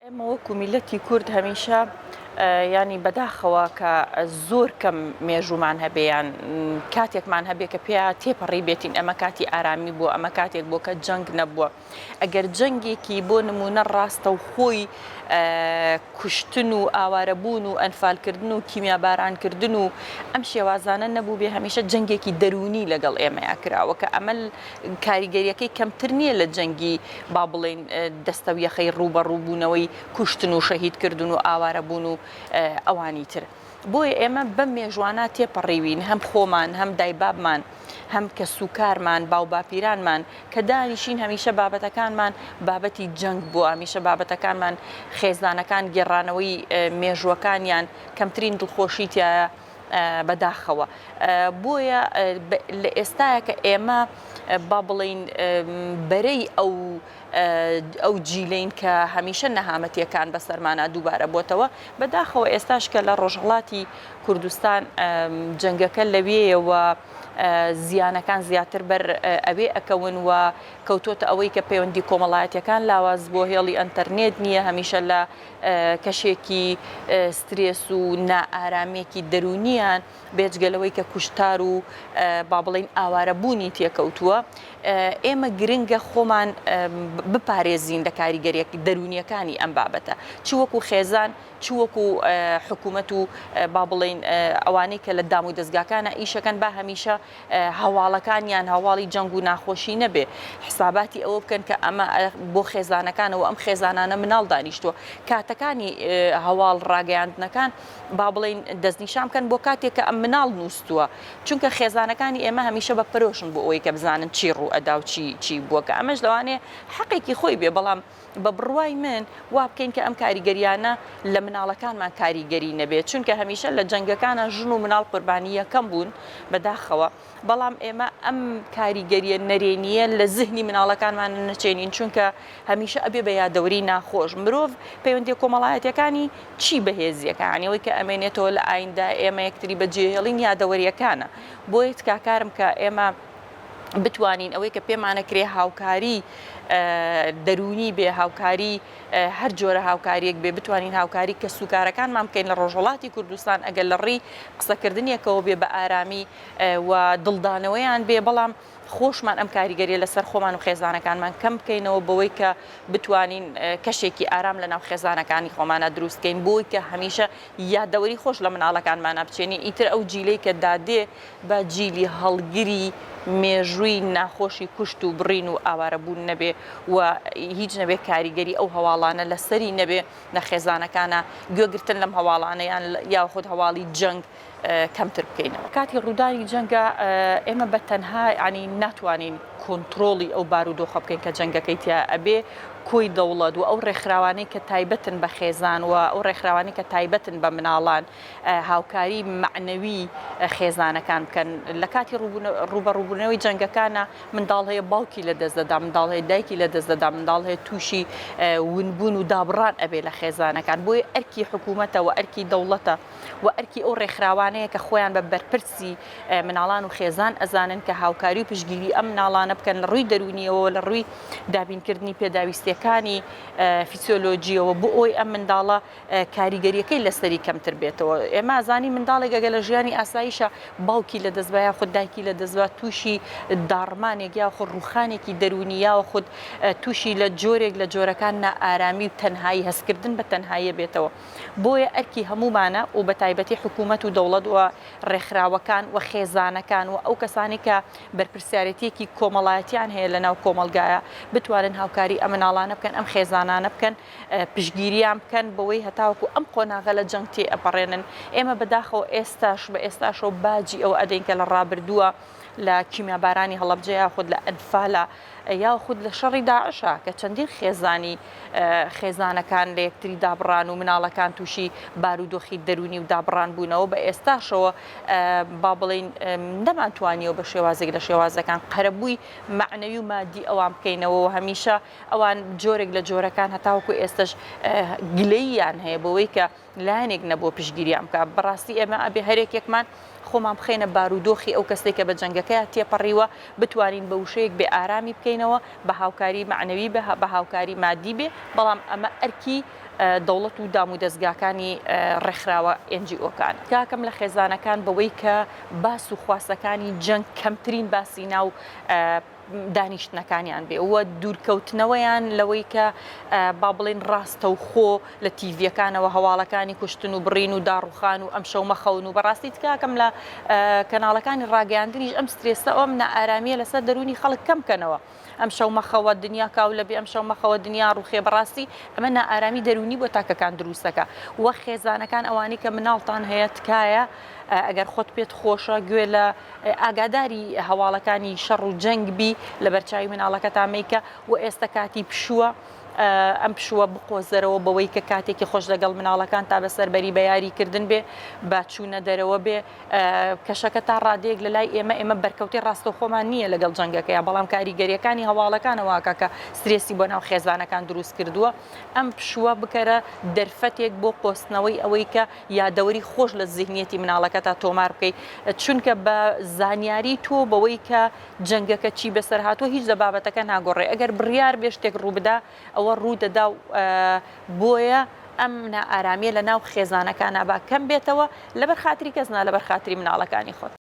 ئێمە وەکو میللەتی کورد هەمیشە یانی بەداخەوە کە زۆر کەم مێژوومان هەبێ یان کاتێکمان هەبێ کە پێیا تێپەڕی بێتین ئەمە کاتی ئارامی بووە ئەمە کاتێک بووە کە جەنگ نەبووە ئەگەر جەنگێکی بۆ نمونە ڕاستەوخۆی کوشتن و ئاوارەبوون و ئەنفالکردن و کیمیابارانکردن و ئەم شێوازانە نەبووبێ هەمیشە جەنگێکی دەروونی لەگەڵ ئێمەیا کراوە کە ئەمە کاریگەریەکەی کەمتر نییە لە جەنگی با بڵێین دەستەویەخەی ڕووبەڕووبوونەوەی کوشتن و شەهیدکردن و ئاوارەبوون و ئەوانی تر. بۆیە ئێمە بەم مێژوانە تێپەڕیوین هەم خۆمان هەم دایبابمان هەم کەسوکارمان باوباپیرانمان کە دانیشین هەمیشە بابەتەکانمان بابەتی جەنگ بووە هەمیشە بابەتەکانمان خێزانەکان گێڕانەوەی مێژووەکانیان کەمترین دڵخۆشی تیایە بەداخەوە بۆیە لە ئێستاە کە ئێمە با بڵین بەرەی ئەو ئەو جیلەین کە هەمیشە نەهامەتیەکان بەسەرمانا دووبارە بۆتەوە، بەداخەوە ئێستاش کە لە ڕۆژهەڵاتی کوردستان جەنگەکە لەوێیەوە زیانەکان زیاتر بەر ئەوێ ئەکەون و کەوتۆتە ئەوەی کە پەیوەندی کۆمەڵایەتیەکان لاواز بووە، هێڵی ئەنتەرنێت نییە، هەمیشە لە کەشێکی سترێس و نائارامیەکی دەروونیان. بێجگە لەوەی کە کوشتار و با بڵێین ئاوارەبوونی تێکەوتووە، ئێمە گرنگە خۆمان بپارێزین لە کاریگەریە دەروونیەکانی ئەم بابەتە چ وەکو خێزان چ وەکو حکوومەت و با بڵێین ئەوانەی کە لە دام و دەستگاکانە ئیشەکەن با هەمیشە هەواڵەکانیان هەواڵی جەنگ و ناخۆشی نەبێ حساباتی ئەوە بکەن کە ئەمە بۆ خێزانەکانەوە ئەم خێزانانە مناڵ دانیشتووە کاتەکانی هەواڵ ڕاگەیاندنەکان با بڵێین دەستنیشان بکەن بۆ کاتێک کە ئەم مناڵ نووستووە چونکە خێزانەکانی ئێمە هەمیشە بە پەرۆشن بۆ ئەوەی کە بزانن چی ڕوو ئەدا و چی چی بووە کە ئەمەش لەوانەیە حەقێکی خۆی بێ بەڵام بە بڕوای من وا بکەین کە ئەم کاریگەریانە لە مناڵەکانمان کاریگەری نەبێت چونکە هەمیشە لە جەنگەکانە ژن و مناڵ قوربانی یەکەم بوون بەداخەوە بەڵام ئێمە ئەم کاریگەریە نەرێنیە لە زهنی مناڵەکانمان نەچێنین چونکە هەمیشە ئەبێ بە یادەوەری ناخۆش مرۆڤ پەیوەندیە کۆمەڵایەتیەکانی چی بەهێزیەکە یانی ئەوەی کە ئەمێنێتەوە لە ئایندە ئێمە یەکتری بەجێهێڵین یادەوەریەکانە بۆیە تکاکارم کە ئێمە بتوانین ئەوەی کە پێمانەکرێ هاوکاری دەروونی بێ هاوکاری هەر جۆرە هاوکاریەک بێ بتوانین هاوکاری کەسوکارەکانمان بکەین لە ڕۆژهەڵاتی کوردستان ئەگەر لە ڕێی قسەکردنێکەوە بێ بە ئارامی و دڵدانەوەیان بێ بەڵام خۆشمان ئەم کاریگەریە لەسەر خۆمان و خێزانەکانمان کەم بکەینەوە بەوەی کە بتوانین کەشێکی ئارام لە ناو خێزانەکانی خۆمانە دروست بکەین بۆی کە هەمیشە یادەوەری خۆش لە مناڵەکانمانە بچێنین ئیتر ئەو جیلەی کە دادێ بە جیلی هەڵگری مێژووی ناخۆشی کوشت و بڕین و ئاوارەبوون نەبێ و هیچ نەبێ کاریگەری ئەو هەواڵانە لەسەری نەبێ لە خێزانەکانە گوێگرتن لەم هەواڵانە یان یاخود هەواڵی جەنگ کەمتر بکەینەوە. کاتی ڕوودانی جەنگە ئێمە بە تەنها یانی ناتوانین کۆنترۆڵی ئەو بارودۆخە بکەین کە جەنگەکەی تیا ئەبێ کۆی دەوڵەت و ئەو ڕێکخراوانەی کە تایبەتن بە خێزان و ئەو ڕێکخراوانەی کە تایبەتن بە مناڵان هاوکاری مەعنەوی خێزانەکان بکەن لە کاتی ڕووبەڕووبوونەوەی جەنگەکانە منداڵ هەیە باوکی لە دەست دەدا منداڵ هەیە دایکی لە دەست دەدا منداڵ هەیە تووشی ونبوون و دابڕان ئەبێ لە خێزانەکان بۆیە ئەرکی حکوومەتە و ئەرکی دەوڵەتە و ئەرکی ئەو ڕێکخراوانەیە کە خۆیان بە بەرپرسی مناڵان و خێزان ئەزانن کە هاوکاری و پشتگیری ئەم مناڵانە بکەن لە ڕووی دەروونیەوە لە ڕووی دابینکردنی پێداویستیەکانی فیسیۆلۆجیەوە بۆ ئەوەی ئەم منداڵە کاریگەریەکەی لەسەری کەمتر بێتەوە ئێمە زانی منداڵێک ئەگەر لە ژیانی ئاساییشە باوکی لە دەستبا یاخود دایکی لە دەستبا تووشی داڕمانێک یاخود ڕووخانێکی دەروونی یاخود تووشی لە جۆرێک لە جۆرەکان نائارامی و تەنهایی هەستکردن بە تەنهاییە بێتەوە بۆیە ئەرکی هەموومانە و بە تایبەتی حکوومەت و دەوڵەت و ڕێکخراوەکان و خێزانەکان و ئەو کەسانەی کە بەرپرسیارێتییەکی کۆمەڵایەتیان هەیە لە ناو کۆمەڵگایە بتوانن هاوکاری ئەم مناڵانە بکەن ئەم خێزانانە بکەن پشتگیریان بکەن بەوەی هەتاوەکو ئەم قۆناغە لە جەنگ تێ ئەپەڕێنن ئێمە بەداخەوە ئێستاش بە ئێستاشەوە باجی ئەوە ئەدەین کە لە ڕابردووە لە کیمیابارانی هەڵەبجە یاخود لە ئەنفالە یاخود لە شەڕی داعشە کە چەندین خێزانی خێزانەکان لە یەکتری دابڕان و مناڵەکان تووشی بارودۆخی دەروونی و دابڕان بوونەوە بە ئێستاشەوە با بڵین نەمانتوانیەوە بە شێوازێک لە شێوازەکان قەرەبووی مەعنەوی و مادی ئەوان بکەینەوە و هەمیشە ئەوان جۆرێک لە جۆرەکان هەتاوەکو ئێستش گلەییان هەیە بەوەی کە لایەنێک نەبووە پشتگیریان بکات، بەڕاستی ئێمە ئەبێ هەرێکێکمان خۆمان بخەینە بارودۆخی ئەو کەسەی کە بە جەنگەکەیا تێپەڕیوە، بتوانین بە وشەیەک بێ ئارامی بکەینەوە، بە هاوکاری مەعنەوی بێ، بە هاوکاری مادی بێ، بەڵام ئەمە ئەرکی. دەوڵەت و دامودەزگاکانی ڕێکخراوە NGO کان. تکاکەم لە خێزانەکان بەوەی کە باس و خواسەکانی جەنگ کەمترین باسی ناو دانیشتنەکانیان بێ و دوورکەوتنەوەیان لەوەی کە با بڵێن ڕاستەوخۆ لە تیڤیەکانەوە هەواڵەکانی کوشتن و بڕین و داڕوخان و ئەمشەو مەخەون و بەڕاستی تکاکەم لە کەناڵەکانی ڕاگەیاندنیش ئەم سترێسە ئەم نائارامیە لەسەر دەروونی خەڵک کەم کەنەوە. ئەمشەو مەخەوە دنیا کاولە بێ ئەمشەو مەخەوە دنیا ڕوخێ بەڕاستی ئەمە نائارامی دەروونی بۆ تاکەکان دروستەکە وە خێزانەکان ئەوانەی کە مناڵتان هەیە تکایە ئەگەر خۆت پێت خۆشە گوێ لە ئاگاداری هەواڵەکانی شەڕ و جەنگ بی لە بەرچاوی مناڵەکەتا مەیکە و ئێستا کاتی پشووە ئەم پشووە بقۆزەرەوە بەوەی کە کاتێکی خۆش لەگەڵ مناڵەکان تا بەسەر بەری بە یاریکردن بێ بە چوونە دەرەوە بێ کەشەکە تا ڕادەیەک لە لای ئێمە ئێمە بەرکەوتەی ڕاستەوخۆمان نییە لەگەڵ جەنگەکەیا بەڵام کاریگەریەکانی هەواڵەکانە واکە کە سترێسی بۆ ناو خێزانەکان دروست کردووە ئەم پشووە بکەرە دەرفەتێک بۆ قۆستنەوەی ئەوەی کە یادەوەری خۆش لە زیهنیەتی مناڵەکەتا تۆمار بکەیت چونکە بە زانیاری تۆ بەوەی کە جەنگەکە چی بەسەر هاتووە هیچ لە بابەتەکە ناگۆڕێ ئەگەر بڕیار بێ شتێک ڕووبدا ئەوە ڕوودەدا و بۆیە ئەم نائارامیە لە ناو خێزانەکانا با کەم بێتەوە لەبەر خاتری کەس نا لەبەر خاتری مناڵەکانی خۆت.